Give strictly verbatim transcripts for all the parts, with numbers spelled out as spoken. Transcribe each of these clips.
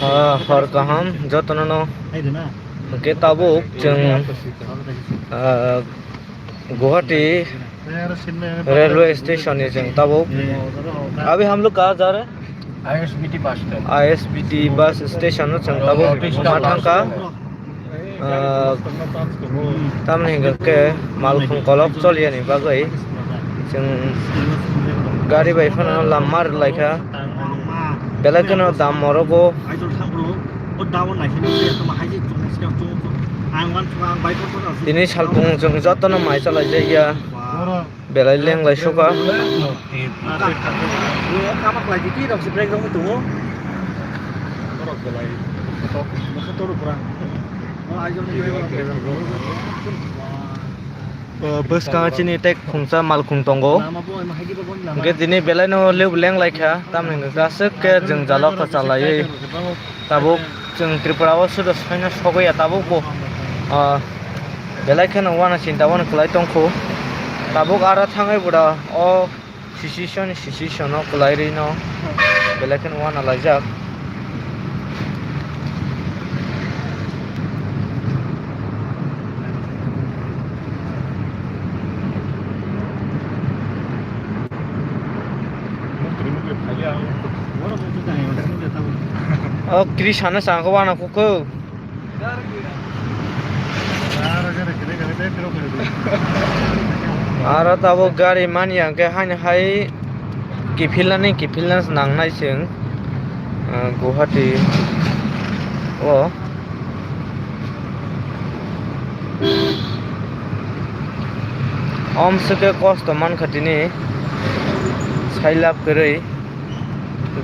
Ah, hor kaham jotono no. Hwnkhe tabuk chwng, ah, Guwahati railway station ni chwng tabuk. Abhi hum log kahan ja rahe? I S B T bus stand. I S B T bus station no chwng tabuk ma thangkha. Ah, tamni hwnkhe malkhung kolok choliya ni bagwi chwng gari bai phano lama rwlaikha. Belai kheno dam morogo. Tini salpung chwng jotono mai chalaijak ya. Belai lenglai suka. Bwskango chini tei khungsa malkhung tongo. Hwnkhe tini belaino leo lenglaikha, tamni hwnkhe aswk khe jwngjalo kwchalaiwi. Tabuk chwng Tripura o sudo soino sogwi ya tabuk bo, ah, belai kheno uanasinta uanw kwlai tongkhu. Tabuk aro thangwi bwda o sisisoni sisisono kwlai rwino belai kheno uanalaijak. O Chris ano changkha wana kukuk. Aro tabuk gari manya hwnkhe haino hai kiphilnani kiphilna nangnai chwng, ah, Guwahati o. Omswkhe kosto mankha tini sailab kwrwi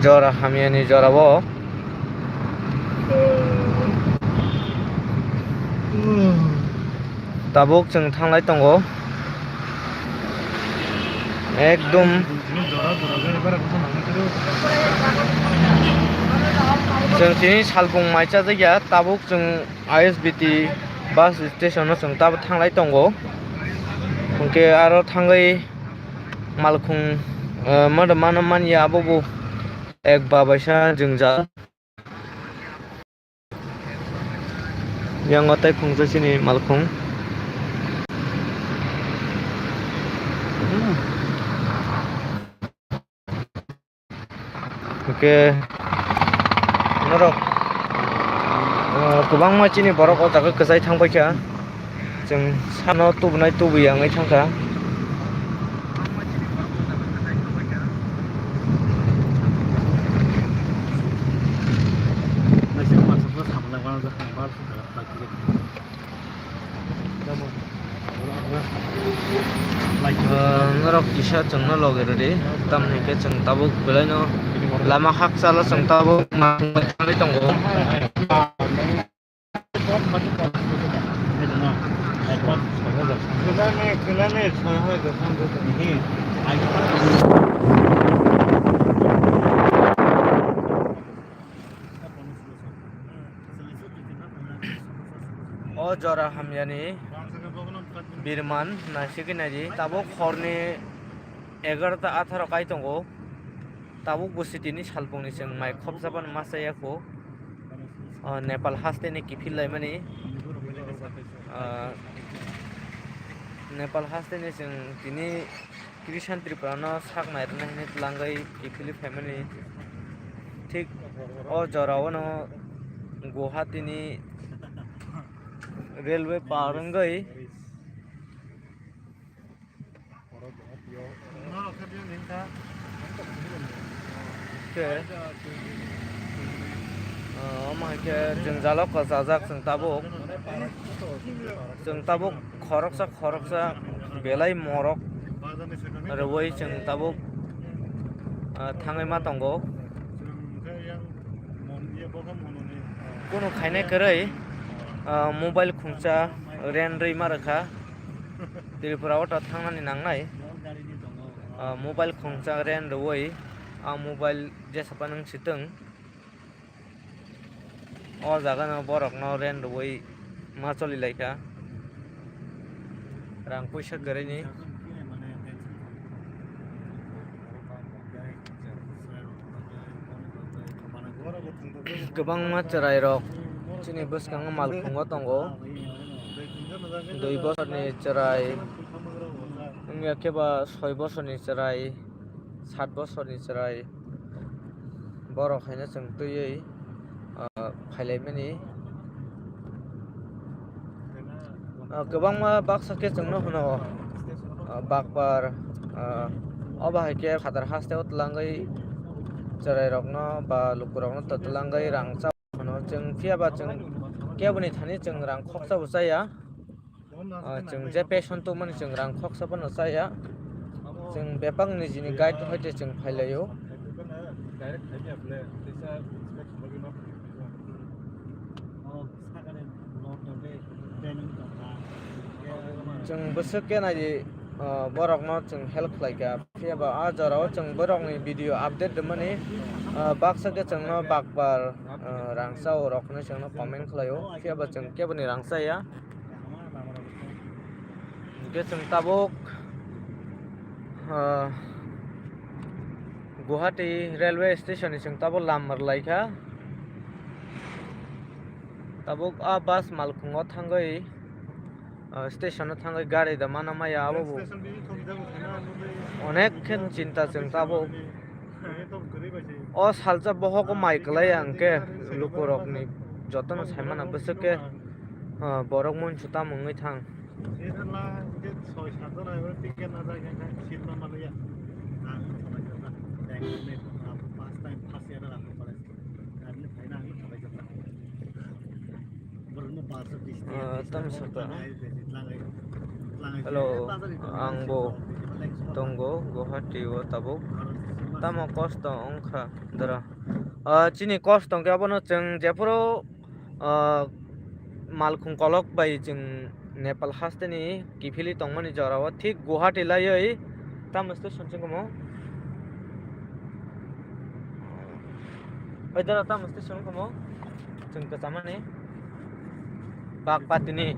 jora hamyani jorao. Tabuk chwng thanglai tongo. Ekdom. Chwng tini salbung mai chajak ya, tabuk chwng I S B T bus station o chwng tabuk thanglai tongo. Hwnkhe aro thangwi malkhung, eh, mano mano manya abo bo ek ba baisa jwngjal. Yang o tei khungsa chini malkhung. Hwnkhe norok, ah, kwbangma chini borok o jaga kwchai thang paikha. Chwng sano tubunai tubui ya wngwi thangkha. Ah, norok kisa chwngno logi rwdi, tamni hwnkhe chwng tabuk belaino lama hakchalo chwng tabuk ma thangwi tongo. O jora hamyani birman naisigwi naidi, tabuk horni egarota atharo kai tongo. Tabuk bo sitini salbungni chwng mai khopjabani masa ya kho. O Nepal hasteni kiphil laimani, o Nepal hasteni chwng tini Christian Tripura no sak nai rwna hinwi twlangwi kiphilwi phaimani. Thik o jora o no Guwahati ni railway par wngwi Khe, ah, omo hai khe jwngjalo kwchajak chwng tabuk. Chwng tabuk khoroksa khoroksa belai morok rwui chwng tabuk, ah, thangwi ma tongo. Kunu khainai kwrwi, ah, mobile khungsa ren rwi ma rwkha. Tripura o ta thangnani nangnai. Ah, mobile khungsa ren rwui, ah, mobile jesa phano wng sitwng. O jaga no borok no ren rwui ma choli lai kha. Rang puisa kwrwi ni. Kwbangma chwrairok chini bwskango malkhungo tongo. Dui bosorni chwrai, wngya khe ba soi bosorni chwrai, sat bosorni chwrai, borok haino chwng twiwi, ah, phailaimani. Ah, kwbangma baksa khe chwngno hwno, ah, bakpar, ah, obo hai khe phatar hasteo twlangwi chwrairokno ba lukurokno twlangwi rang cha hwno. Chwng phiya ba chwng keboni thani chwng rang khoksa bo chaya. Ah, chwng je passion tongmani chwng rang khoksa bono chaya. Chwng bebak nijini guide hoite chwng phailaio. Chwng bwswk khe naidi, ah, borokno chwng help khlaikha. Phiya ba ah jorao chwng borokni video update rwmani, ah, baksa khe chwngno bakpar, ah, rang chao rok hinwi chwngno comment khlaio. Phiya ba chwng keboni rang chaya. Hingke chwng tabuk, ah, Guwahati railway station ni chwng tabuk lamar laikha. Tabuk a bus malkhungo thangwi, ah, station o thangwi gari da mana maya abo bo. Onek khe chinta chwng tabuk. O salsa bohogo mai kwlai ang khe lukurokni jotono saimano bwswk khe, ah, borok monchu tamo wngwi thang. Ah, tamo sakha. Hello, ang bo tongo Guwahati o tabuk. Tamo kosto wngkha dara. Ah, chini kosto wngkhe abono chwng jephuru, ah, malkhung kolok bai chwng Nepal hasteni kiphilwi tongmani jorao thik Guwahati laiwi tamo station chwng kamo. Oi dara tamo station kamo. Chwng kwchamani Bagpatini,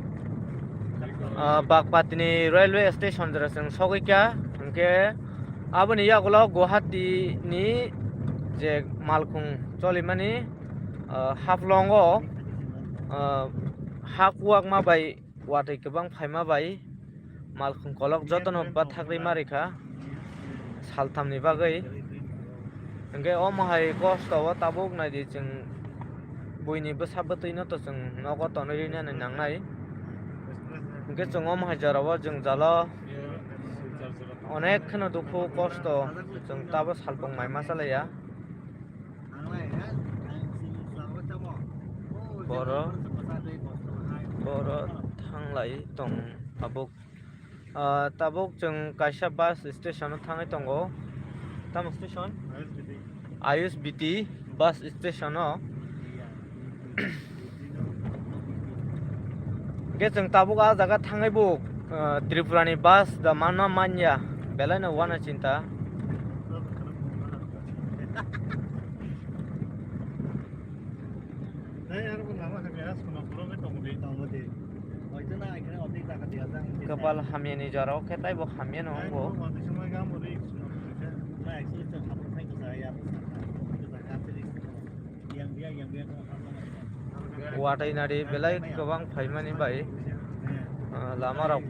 ah, Bagpatini railway station jora chwng sogwi kha, hwnkhe aboni yagulo Guwahati ni je malkhung cholimani, ah, Haflong o, ah, ha kuwakma bai watwi kwbang phaima bai malkhung kolok jotono bathakgwi ma rikha salthamni bagwi. Hwnkhe omo hai kosto o tabuk naidi chwng buini bwsa bwtwino to chwng nogo tonwi rinani nangnai. Hwnkhe chwng omo hai jorao jwngjalo onek kheno dukhu kosto chwng tabo salpung mai ma chalaiya. Boro, boro thanglai tong tabuk. Ah, tabuk chwng kaisa bus station o thangwi tongo. Tamo station? Ayush B T bus station o. Hwnkhe chwng tabuk ah jaga thangwi bo, ah, Tripura ni bus da manna manya, belai no uana chinta. Kwpal hamya ni jora o khe taibo hamya no wngo. Watwi nari belai kwbang phaimani bai, ah, lama rok.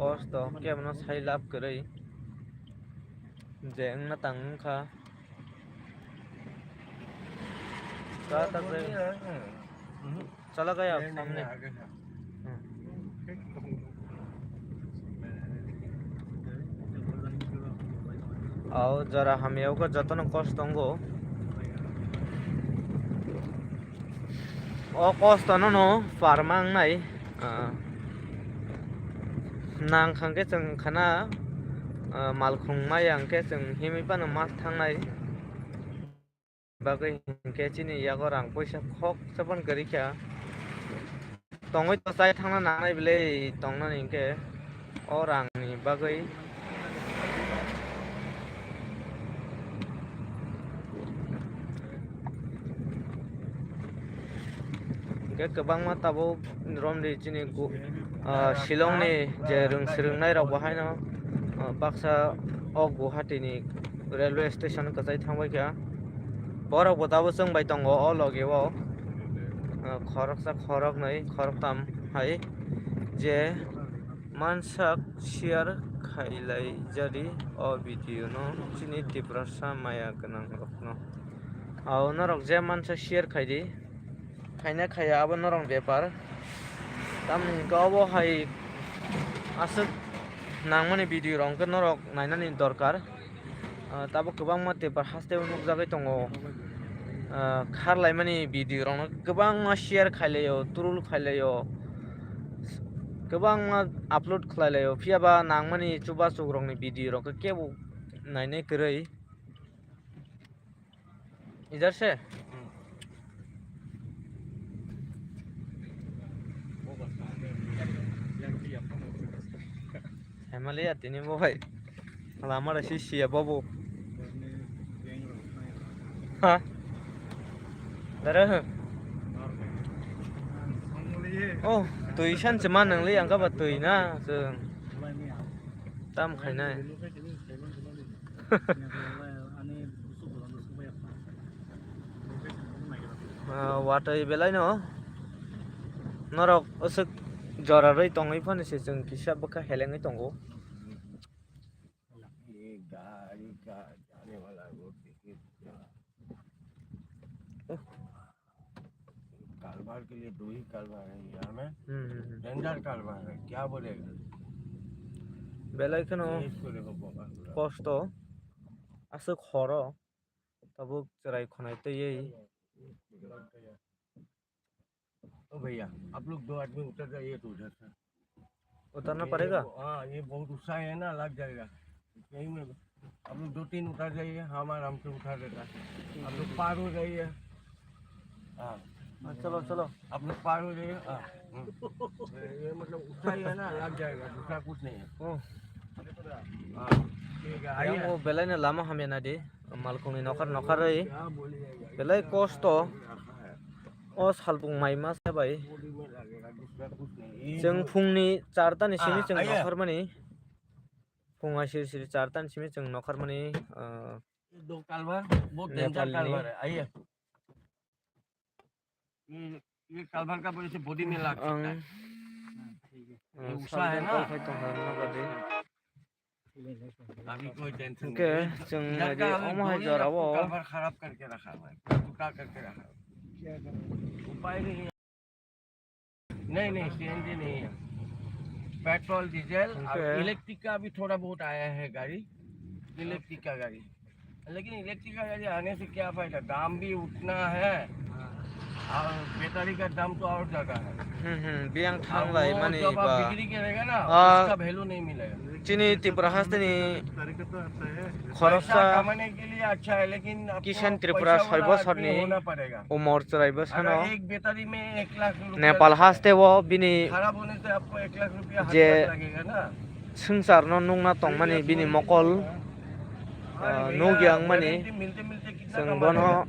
Kosto kebono sai lab kwrwi je wngna tang wngkha. Ka ta kwrwi. Chala gaya samne. Aw jora hamya o jotono kosto tongo. O kosto no no par ma wngnai, ah, nang kha khe chwng khana, ah, malkhung maya hwnkhe chwng himwi phano ma thangnai. Bagwi hinkhe chini yago rang puisa khoksa phano kwrwi kha. Tongwi to chai thangna nangnai bwle tongnani hinkhe o rangni bagwi. Kwbangma tabuk romdi chini gu-, ah, Shillong ni je rwng swrwngnai rok bo haino, ah, baksa o Guwahati ni railway station kwchai thangbai kha. Borok bo tabuk chwng bai tongo o logi o, ah, khoroksa khoroknwi khoroktham hai je mansak share khailai jadi o video no chini Tiprasa maya gwnang rok no. Ao norok je mansa share khai di. Khaina khaiya abo norok bepar. Tamni hwnkhe obo hai aswk nangmani video rok hwnkhe norok nainani dorkar. Ah, tabuk kwbangma tepar haste o nukjagwi tongo. Ah, kharlaimani video rokno kwbangma share khailaio, troll khailaio, kwbangma upload khlailaio. Phiyaba nangmani chubachukrokni video rok kebo nainai kwrwi. इधर से? Hemaliya tini bo bai. Lama da si siya bobo. Ha? Dara. Oh, twi san se man nang li ang ka ba twi na. Tam khai nai. Ah, watwi belai no norok aswk jora rwi tongwi phano se chwng kisa bwkha helengwi tongo. ये गाड़ी का जाने वाला रोड देखिए क्या। कालवार के लिए दो ही कालवार है इंडिया में। हम्म, हम्म, हम्म। डेंजर कालवार है, क्या बोलेगा? Belai kheno ये इसको देखो, बंगाल पूरा। Kosto, aswk horo, tabuk chwrai khonai twiwi. ओ भैया, आप लोग दो आदमी उतर जाइए तो उधर से। उतरना ये, पड़ेगा? ये, हाँ, ये बहुत ऊंचा है ना, लग जाएगा। यहीं में आप लोग दो तीन उतर जाइए, हम आराम से उठा देता है। आप लोग पार हो जाइए। हाँ। हाँ, चलो, चलो। आप लोग पार हो जाइए। हाँ। हम्म। ये, ये मतलब ऊंचा ही है ना, लग जाएगा, दूसरा कुछ नहीं है। हम्म। हाँ, ठीक है, आइए। Yang o belai no lama hamya nai di, malkhung ni nokhar nokhar rwi. क्या बोलिएगा? Belai kosto. O salbung mai ma se bai. Chwng phungni char ta ni simi chwng nokharmani. Phung ai siri siri char ta ni simi chwng nokharmani, ah, दो कालवार, बहुत डेंजर कालवार है। आइए। ये, ये कालवार का वजह से बॉडी में लग सकता है। Ang, ये ऊंचा है ना। अभी कोई टेंशन नहीं है। Hwnkhe chwng इधर का nai di, अभी omo hai दो या jora o. कालवार खराब करके रखा हुआ है, टूटा करके रखा हुआ है। उपाय नहीं है। नहीं, नहीं, सीएनजी नहीं है। पेट्रोल, डीजल और इलेक्ट्रिक का भी थोड़ा बहुत आया है गाड़ी, इलेक्ट्रिक का गाड़ी। लेकिन इलेक्ट्रिक का गाड़ी आने से क्या फायदा, दाम भी उतना है और बैटरी का दाम तो और ज्यादा है। Hmm, hmm, biang thanglai mani ba. जब आप बिक्री करेगा ना, उसका वैल्यू नहीं मिलेगा। Chini Tripura hasteni khoroksa Kisan Tripura soi bosorni umor chwrai bwsano Nepal hasteo bini je swngcharno nukna tongmani bini mokol, ah, nukya wngmani chwng bono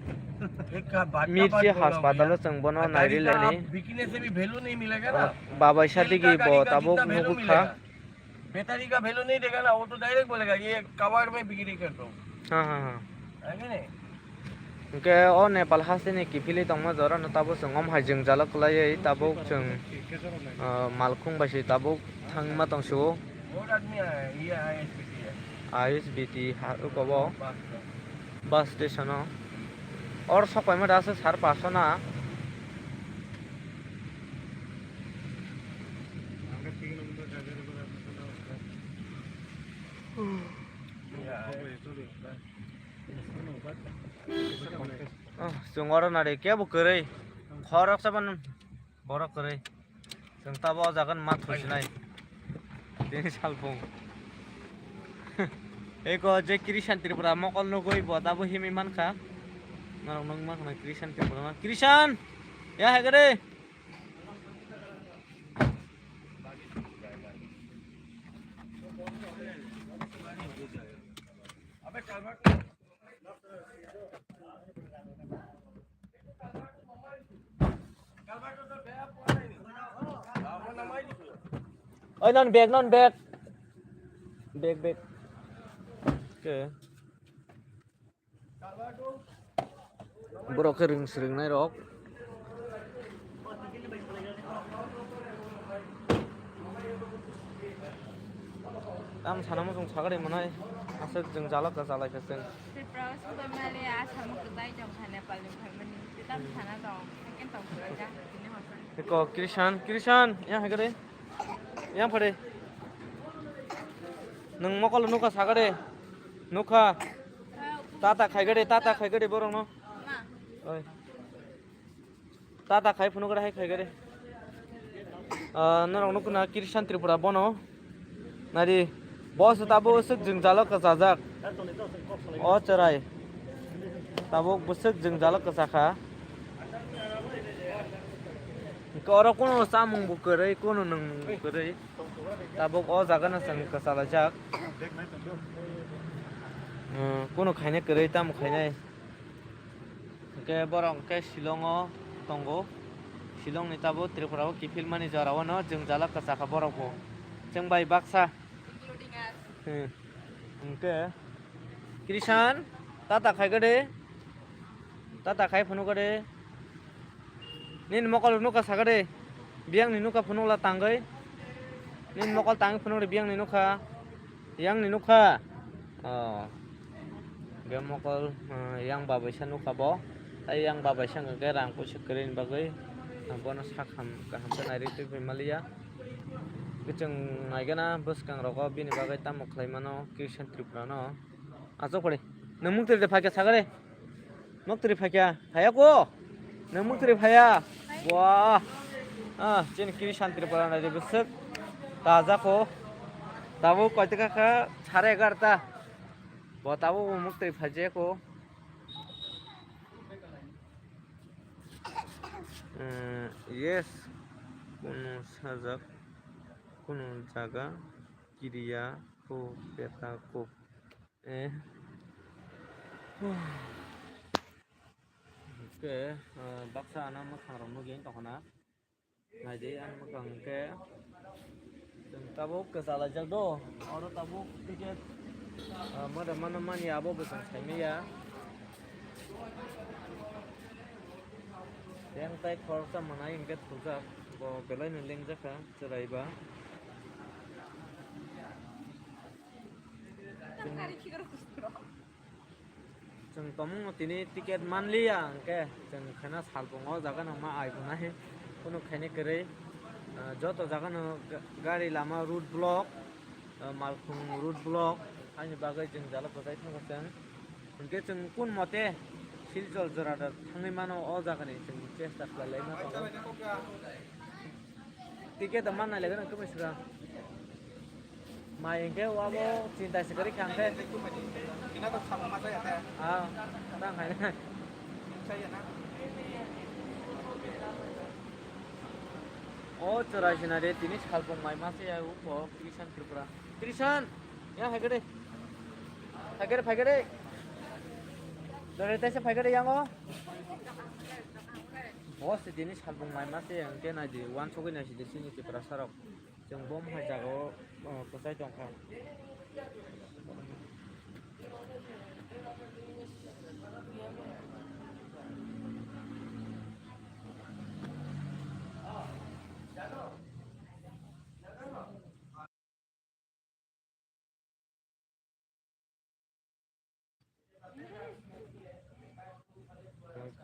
Mirchi haspatalo chwng bono nairwi laini. Babai sadigi bo tabuk nugwi kha. Battery का वैल्यू नहीं देगा ना, वो तो डायरेक्ट बोलेगा ये कवर में बिक्री कर दो। हाँ, हाँ, हाँ। है कि नहीं? Hwnkhe o Nepal hasteni kiphilwi tongma jorano tabuk chwng om hai jwngjalo kwlaiwi tabuk chwng, ah, malkhung bai se tabuk thangma tong sio. बहुत आदमी आया है, ये आईएसबीटी है। ISBT ha ukobo. बस, बस। Bus station o. Or sok paima da aswk sar paso na. Oh, chwng oro nari kebo kwrwi. Khoroksa ban borok kwrwi. Chwng tabo o jaga ma thusinai. Tini salpung. Eko je Krishan Tripura mokol nugwi bo tabo himwi mankha. Norok nung mankha Krishan Tripura ma. Krishan! Ya hai kare. Oi, non bag, non bag. Bag, bag. Okay. Borok khe ring swrwng nai rok. Tam sana muchung sagari manai aswk jwngjalo kwchalai khe chwng. Tripura o sogwi mali asamo kwtai tong kha Nepal ni phaimani. Tam sana tong, haikhe tong kwlaijak tini hor. Eko Krishan, Krishan, yang hai kare. Yang phade. Nwng mokol nukha sagari. Nukha. Tata khai gade, tata khai gade borok no. Oi. Tata khai phunuk gade, hai khai gade. Ah, norok nukuna Krishan Tripura bono. Nari, boss tabo usuk jwngjalo kwchajak. O chwrai. Tabo bwswk jwngjalo kwchakha. Hwnkhe oro kunu chamung bo kwrwi, kunu nwngmung bo kwrwi. Tabuk o jaga no chwng kwchalaijak. Hmm, kunu khainai kwrwi, tamo khainai. Hwnkhe borok hwnkhe Shillong o tongo. Shillong ni tabuk Tripura o kiphilmani jora o no jwngjalo kwchakha borok bo. Chwng bai baksa. Hmm. Hwnkhe Krishan, tata khai gade. Tata khai phunuk gade. Nini mokol nukha sakha de. Biyang ni nukha phunukla tangwi. Nini mokol tangwi phunuk de biyang ni nukha. Yang ni nukha. Oh. Be mokol, ah, yang babaisa nukha bo. Tai yang babaisa hwnkha khe rang puisa kwrwi ni bagwi. Ang bono sak ham kaham khe nairwi twi phai maliya. Kwchwng naigana bwskang rogo bini bagwi tamo khlai mano Krishan Tripura no. Achuk phari. Nwng muktri de phai khe sakha de. Muktri phai khe. Phaiya ko? Nwng muktri phaiya? Wah. Ah, chini Krishan Tripura nai de bwswk. Taja ko. Tabuk koi taka kha sare egarta. Bo tabuk bo muktri phaijak ko. Eh, yes. Kunu sajak. Kunu jaga. Kiriya ko. Peta ko. Eh. Hwnkhe, ah, baksa ano mwkhang rok nugwi tongkha na. Naidi ang mwkhang hwnkhe. Chwng tabuk kwchalaijak do. Oro tabuk ticket, ah, mada mano mani abo bo chwng saimanya. Yang tai khoroksa mwnai hwnkhe thujak. Bo belai no lengjak kha chwrai ba. Chwng, chwng tomung no tini ticket manliya, hwnkhe chwng khaina salbung o jaga no ma ai bunai, kunu khaini kwrwi, ah, joto jaga no ga-, gari lama road block, ah, malkhung road block, haini bagwi chwng jala kwchai thangkha chwng. Hwnkhe chwng kun mote Silchar jora da thangwi mano, o jaga ni chwng chesta khlai lai ma tongo. Ticket da man nai le gana khe sura. Mai hwnkhe wabo chinta se kwrwi kha hwnkhe. Ina to sama ma chaya te. Ah, tang hai na. Chaya na. O chwrai sina de tini salbung mai ma chaya u po Krishan Tripura. Krishan, ya hai kade. Hai kade, hai kade. Dore taisa hai kade yango. Bo se tini salbung mai ma se hwnkhe nai di, uansugwi nai si di chini Tiprasa rok. Chwng bo hai jaga o, o, kwchai tong kha.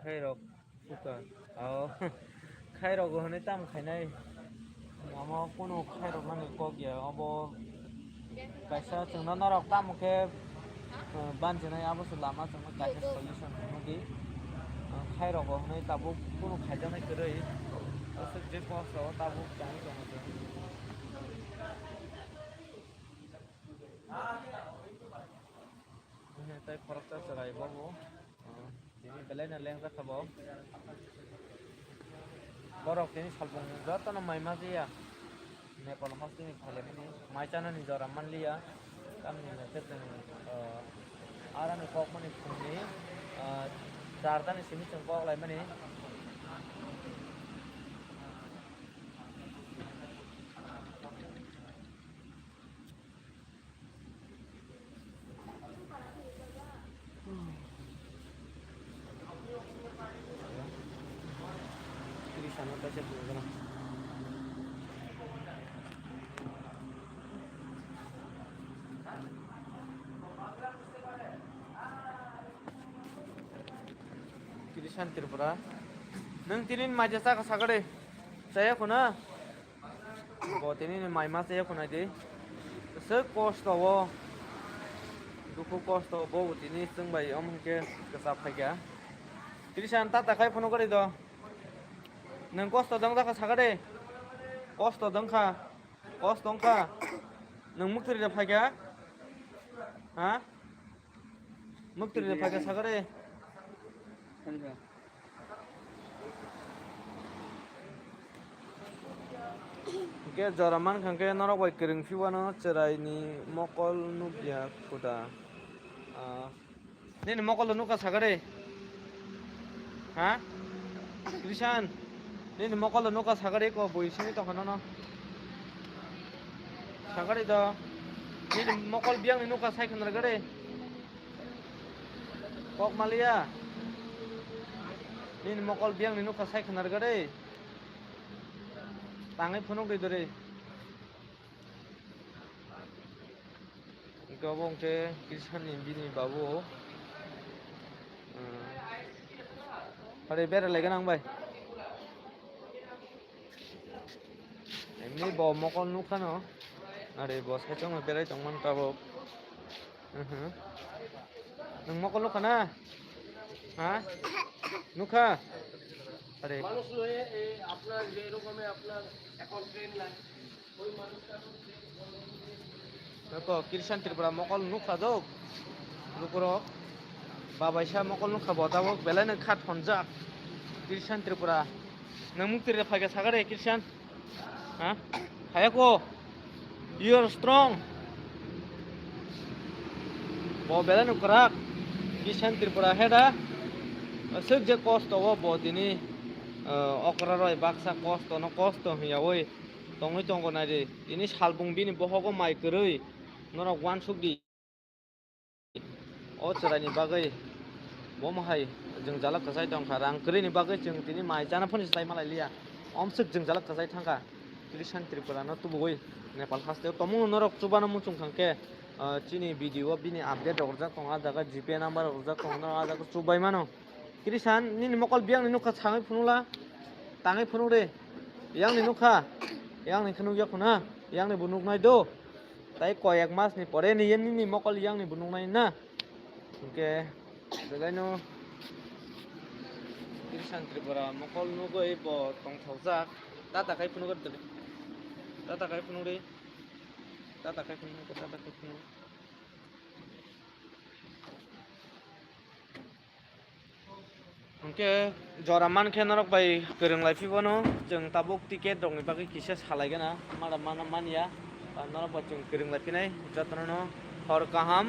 Khairok suka. Ao. Khairok hwnwi tamo khainai. Omo kunu khairok nani kok ya. Obo kaisa chwngno norok tamo khe, eh, banjinai abo se lama chwngno kaisa solution hwnwi di. Eh, khairok hwnwi tabuk kunu khaijaknai kwrwi. Aswk je kok sao tabuk tongwi tongo chwng. Tei khoroksa chwrai bobo. Tini belai no lengjak kha bo. Borok tini salbung jotono mai ma jaya. Nepal hasteni phailaimani mai chanani jora manliya. Tamni hwnkhe chwng, ah, aroni kokmani phungni, ah, char tani simi chwng kok laimani. Krishan Tripura. Nung tinin maja saka sagade. Saya kuna. Bo tini ni mai ma se khwnai di. Sik kosto o. Dukhu kosto bo tini chwng bai om hwnkhe kwchap phaikha. Krishan ta ta khai phunuk gari do. Nwng kosto dong jakha sakha de. Kosto dong kha. Kosto wng kha. Nwng muktri de phaikha. Ha? Muktri de phaikha sakha de. Hwnkhe jora mankha hwnkhe norok bai kwrwng phibano chwraini mokol nukya khuda. Ah, nini mokol nukha sakha de? Ha? Krishan, nini mokol nukha sakha de ko bui simi tongkha nono. Sakha de do. Nini mokol biyangni nukha sai khna rwgade. Kok maliya. Nini mokol biyangni nukha sai khna rwgade. Tangwi phunuk di dori. Hwnkhe obo hwnkhe Krishan ni bini babu. Hmm. Ore bera laigana ang bai. Emni bo mokol nukha no. Are bo saichung no berai tongmani tabuk. Mhm. Nwng mokol nukha na? Ha? Nukha? Are. মানুষ নয়, এ, আপনার যে এরকমে আপনার এখন ট্রেন লাগে, ওই মানুষটা Nokho Krishan Tripura mokol nukha do. Lukurok. Babaisa mokol nukha bo tabuk belai no khat honjak. Krishan Tripura. Nwng muktri de phaikha sakha de Krishan. Ha? Phaiya ko. You are strong. Bo belai no kwrak. Krishan Tripura heda. Aswk je kosto o bo tini, eh, okra roi baksa kosto no kosto hwnyawi tongwi tongo nai di. Tini salbung bini bohogo mai kwrwi norok uansuk di. O chwraini bagwi bomo hai jwngjalo kwchai tongkha, rang kwrwini bagwi chwng tini mai chana phano chai malai liya. Omswk jwngjalo kwchai thangkha Krishan Tripura no tubugwi Nepal hasteo. Tomungno norok chubano muchung thangkhe, ah, chini video o bini update rok rijak tongo, ah jaga G P number rok rijak tongo, norok ah jaga chubai mano. Krishan, nini mokol biyangni nukha sangwi phunukla, tangwi phunuk de. Yangni nukha, yangni khe nukya khuna, yangni bo nuknai do. Tai koyek mas ni pore ni yen nini mokol yangni bo nuknai na. Hwnkhe, belaino Krishan Tripura mokol nugwi bo tongthokjak. Tata khai phunuk de. Tata khai phunuk de. Tata khai phunuk, tata khai phunuk. Hwnkhe jora mankhe norok bai kwrwng lai phibano, chwng tabuk ticket rokni bagwi kisa salaigana, mada mana manya, ba norok bai chwng kwrwng lai phinai, jotono hor kaham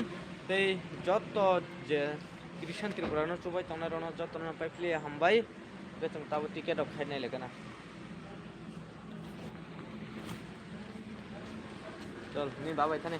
tei joto je Krishan Tripura no chubai tongnai rokno jotono pai philiya hambai, hwnkhe chwng tabuk ticket rok khai nai laikana. Chol, ni babai thani.